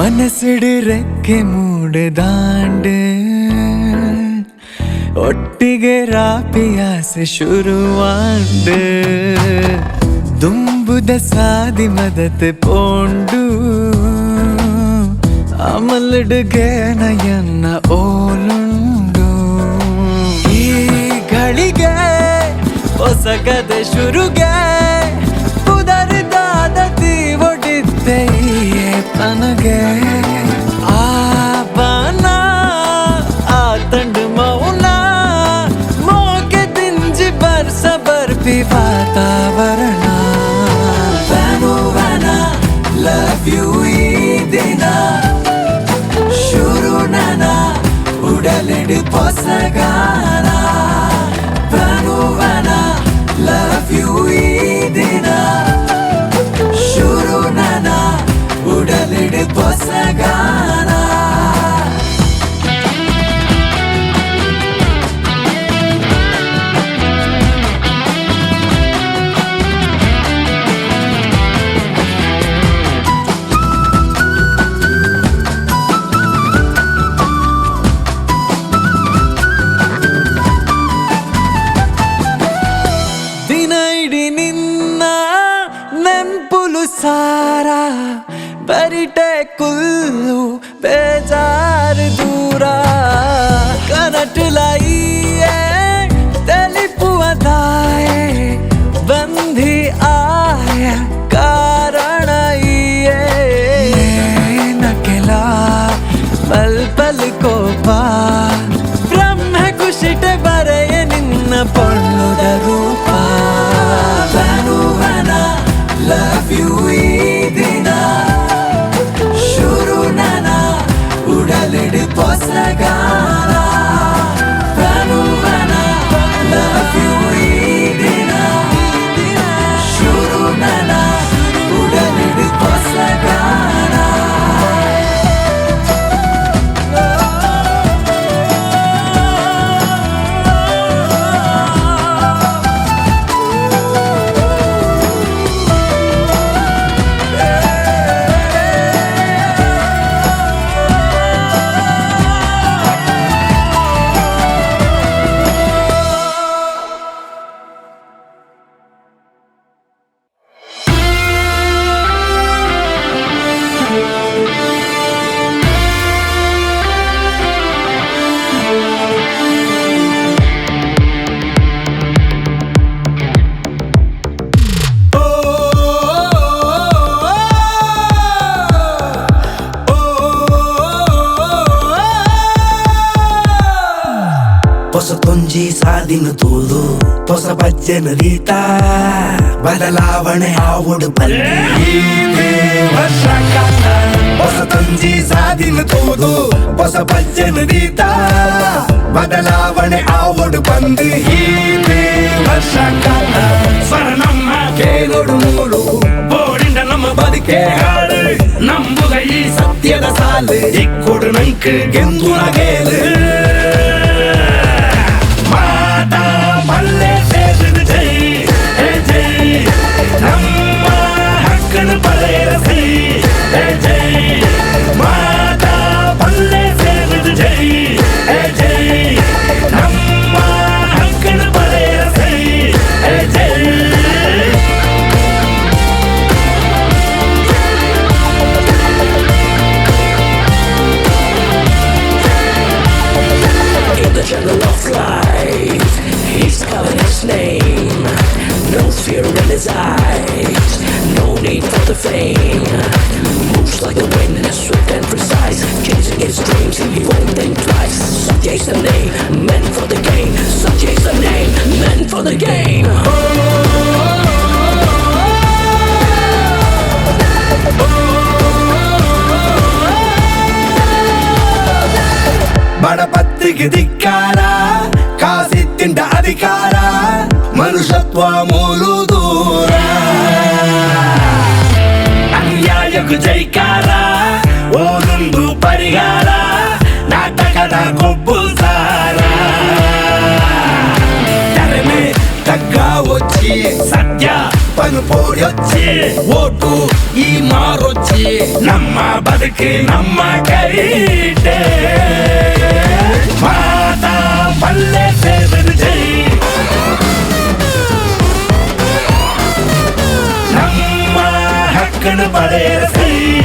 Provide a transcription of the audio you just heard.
ಮನಸ್ಸಿಡು ರೆಕ್ಕೆ ಮೂಡದಾಂಡು ಒಟ್ಟಿಗೆ ರಾಪಿಯಾಸೆ ಶುರುವಾಂಡು ದುಂಬುದ ಸಾದಿ ಮದತ್ ಪೋಂಡು ಅಮಲುಡುಗೆ ನಯನ್ನ ಓಲುಂಡು ಈ ಘಳಿಗೆ ಹೊಸಗದೆ ಶುರುಗೆ ಪುದರ್ದಾದ ತೀವೊಡಿದ್ದೆ ತನಗೆ ಆ ಬಾನ ಆ ತಂಡು ಮೌನ ಮೋಕೆ ದಿಂಜಿ ಬರ್ಸ ಬರ್ಪಿ ವಾತಾವರಣ ವ್ಯಾನು ಲವ್ you ಈ ದಿನ ಶುರು ನನ ಉಡಲಿಡು ಪೊಸಗಾನ ವ್ಯಾನು ಲವ್ you ಈ ದಿನ ಶುರು ನನ ಉಡಲಿಡು ಪೊಸಗಾನ. ದಿನ ಇಡೀ ನಿನ್ನ ನೆಂಪುಲು ಸಾರ ಬರಿಟೆ ಕುಲ್ಲು ಬೇಜಾರು ದೂರ ಕನಟುಲಾಯಿಯೇ ತೆಲಿಪುವ ದಾಯೆ ಬಂಧಿ ಆಯ ಕಾರಣ ಈಯೇ ನಕೆಲ ಪಲ್ ಪಲ್ ಕೋಪ ಬ್ರಹ್ಮ ಖುಷಿಟೆ ಬರೆಯ ನಿನ್ನ ಪೊಳ್ಳುದ ರೂಪ ಲವ್ you ಈ ದಿನ ಶುರು ನನ ಉಡಲಿಡು ಪೊಸಗಾನ ಲವ್ you ಈ ದಿನ ಶುರು ನನ ಉಡಲಿಡು ಪೊಸಗಾನ. ಹೊಸ ತೊಂಜಿ ಸಾದಿನ ತೂದು ಹೊಸ ಬಜ್ಜನ ರೀತ ಬದಲಾವಣೆ ಆವಡು ಬಲ್ಲಿ ವರ್ಷ ಕಾಲ ಹೊಸ ತಂಜಿ ಸಾದಿನ ತೂದು ಹೊಸ ಬಜ್ಜನ ರೀತ ಬದಲಾವಣೆ ಆವಡು ಬಂದು ಹೀಗೆ ವರ್ಷ ಕಾಲ ಸ್ವರ ನಮ್ಮ ಕೇಳೋಡು ಮೂಲು ಬೋಡಿಂದ ನಮ್ಮ ಬದುಕೆ ಹಾಡು ನಂಬುಗ ಈ ಸತ್ಯದ ಸಾಲು ಇಕ್ಕೊಡು ನಂಕು ಗೆಂದುನ ಗೇಲು ಮಾತಾ ಮಲ್ಲೆ ಸೇರಿದ ಜೈ ಹೇ ಜೈ ನಮ್ಮ ಹಕ್ಕನ ಪಡೆಯರ ಸೈ ಹೇ ಜೈ ಮಾತಾ ಪಲ್ಲೆ ಸೇರಿದ ಜೈ ಹೇ ಜೈ ನಮ್ಮ ಹಕ್ಕನ ಪಡೆಯರ ಸೈ ಹೇ ಜೈ. In the jungle of life, he's calling his name. No fear in his eyes, no need for the fame. Moves like the wind, swift and precise. Chasing his dreams, he won't think twice. Satya is the name, meant for the game. Satya is the name, meant for the game. ಬಡಪತ್ತಿಗೆ ಧಿಕ್ಕಾರ ಕಾಸಿ ತಿಂಡ ಅಧಿಕಾರ ಮನುಷ್ಯತ್ವ ಮೂಲು ದೂರ ಅನ್ಯಾಯಕ್ಕೂ ಜೈಕಾರ ಓದೊಂದು ಪರಿಹಾರ ನಾಟಕದ ಕೊಬ್ಬು ಸಾರ ತೆರೆಮೆ ತಗ್ಗ ಒಚ್ಚಿ ಸತ್ಯ ಅಪ್ಪನು ಪೋಡ್ಯೊಚ್ಚಿ ಓಟು ಈ ಮಾರೊಚ್ಚಿ. ನಮ್ಮ ಬದುಕು ನಮ್ಮ ಕೈಟೆ. ಮಾತಾ ಪಲ್ಲೆ ಸೇರಿದ ಜೈ. ನಮ್ಮ ಹಕ್ಕನ್ನು ಪಡೆಯ ಸೈ.